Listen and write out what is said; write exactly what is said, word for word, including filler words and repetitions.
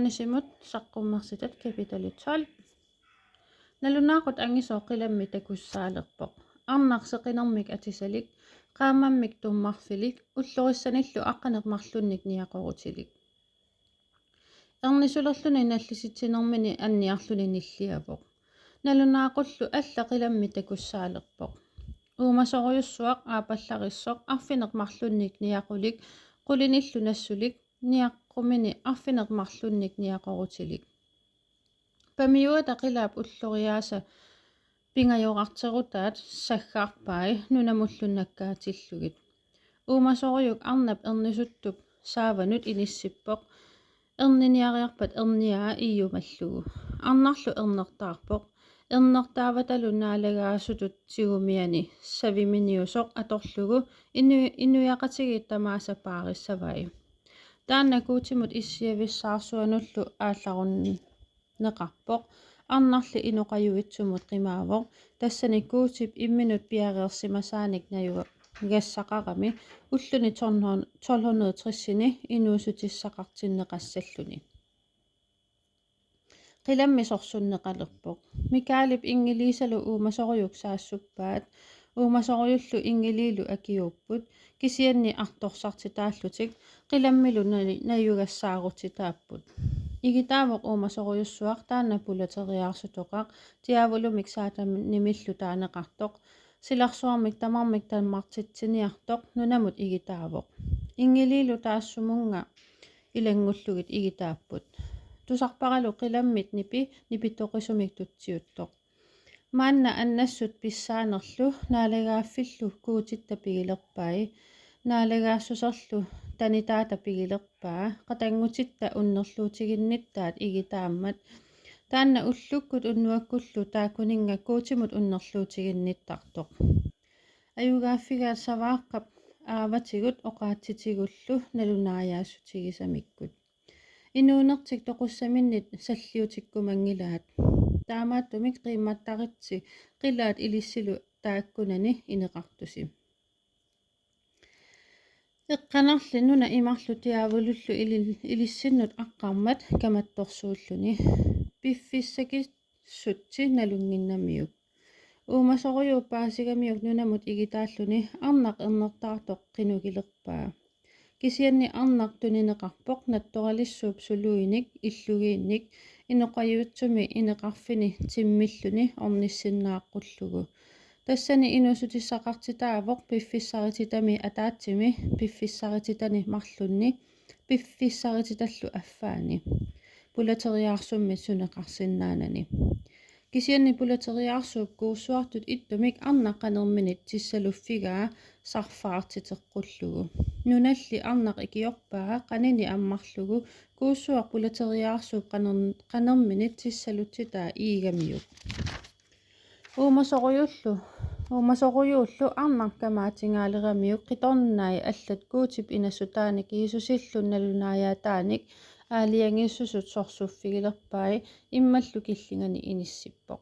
Johannesimut saqqummersitat kapitali tolv. Nalunaaqut angisooq qilammi takussaalerpoq. Arnaq seqinermik atisalik, qaammammik tummarfilik, ullorissanillu aqqaneq-marlunnik niaqorutilik. Ernisulerluni nallisitsinermini anniarluni nilliavoq. Nalunaaqullu alla qilammi takussaalerpoq. Uumasorujussuaq aapallarissoq arfineq-marlunnik niaqulik, qulinillu nassulik, niaqqumini arfineq-marlunnik niaqorutilik. Pamiuata qilaap ulloriaasa pingajorarterutaat saggaarpai nunamullu nakkaatillugit. Uumasorujuk arnap ernisuttup saavanut inissippoq, erniniariarpat erniaa iiumallugu. Arnarlu ernertaarpoq, ernertaavatalu naalagaasutut tigumiani saviminiusoq atorlugu inu-, inuiaqatigiit tamaasa paarissavai. Taanna Guutimut issiavissaarsuanullu aallarunneqarpoq. Arnarli inoqajuitsumut qimaavoq, tassani Guutip imminut piareersimasaanik najugassaqarami ulluni tolv hundrede tresini inuussutissaqartinneqassalluni. Qilammi sorsunneqalerpoq. Mikaelip inngiliisalu uumasorujuk saassuppaat, uumasorujullu inngiliilu akiuupput, kisianni artorsartitaallutik qilammilu nali-, najugassaarutitaapput. Igitaavoq uumasorujussuaq, taanna pulateriaarsutoqaq, diaavulumik Saatanimillu taaneqartoq, silarsuarmik tamarmik tammartitsiniartoq, nunamut igitaavoq. Inngiliilu taassumunnga ilanngullugit igitaapput. Tusarparalu qilammit nipi nipitoqisumik tutsiuttoq. Maanna annassut pissaanerlu naalagaaffillu Guutitta pigilerpai, naalagaassuserlu tanitaata pigilerpaa, qatanngutitta unnerluutiginnittaat igitaammat. Taanna ullukkut unnuakkullu taakkuninnga Guutimut unnerluutiginnittartoq. Ajugaaffigaat savaaqqap aavatigut oqaatsitigullu nalunaajaassutigissamikkut. Inuunertik toqussaminnit salliutikkumanngilaat. Taamaattumik qiimmattaritsi qilaat ilissilu taakkunani ineqartusi. Eqqanarli nuna imarlu diaavulullu ili-, ilissinnut aqqarmat kamattorsuulluni. Piffissakissutsi nalunnginnamiuk. Uumasorujuup paasigamiuk nunamut igitaalluni arnaq ernertaartoq qinugilerpaa. Kisianni arnaq tunineqarpoq nattoralissuup suluinik illugiinnik inoqajuitsumi ineqarfini timmilluni ornissinnaaqqullugu. Tassani inuussutissaqartitaavoq piffissarititami ataatsimi, piffissarititani marlunni, piffissarititallu affaani. Pulateriaarsummit suneqarsinnaanani. Kisianni pulateriaarsuup kuussuartut ittumik arnaq qanerminit tissaluffigaa sarfaartiteqqullugu. Nunalli arnaq ikiorpaa qanini ammarlugu kuussuaq pulateriaarsuup qaner-, qanerminit tissalutsitaa iigamiuk. Uumasorujullu, uumasorujuullu arnaq kamaatingaaleqamiuk qitornai allat Guutip inassutaanik Jiisusillu nalunaajaataanik aalajangiissusut sorsuffigilerpai immallu killingani inissippoq.